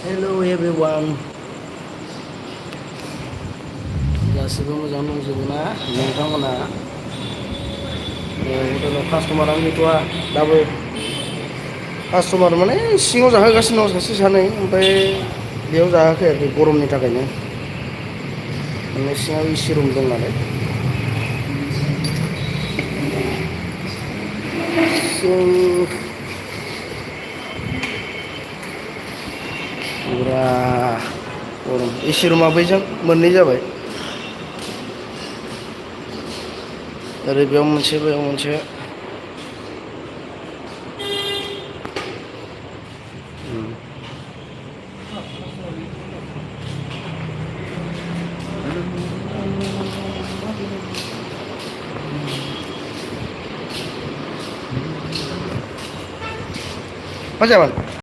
Hello everyone. गासिबो मोजां दंजोबो ना नोंथांमोना? हटेलाव कास्टमारानो गैथ'वा दाबो। कास्टमार माने सिङाव जाहोगासिनो दं सासे सानै, ओमफ्राय बेयाव जाहोआखै आरोखि गरमनि थाखायनो। माने सिङाव एसि रुम दं नालाय। जों पुरा गरम। एसि रुमा बैजों मोननै जाबाय। ओरै बेयाव मोनसे बैयाव मोनसे। मा जागोन?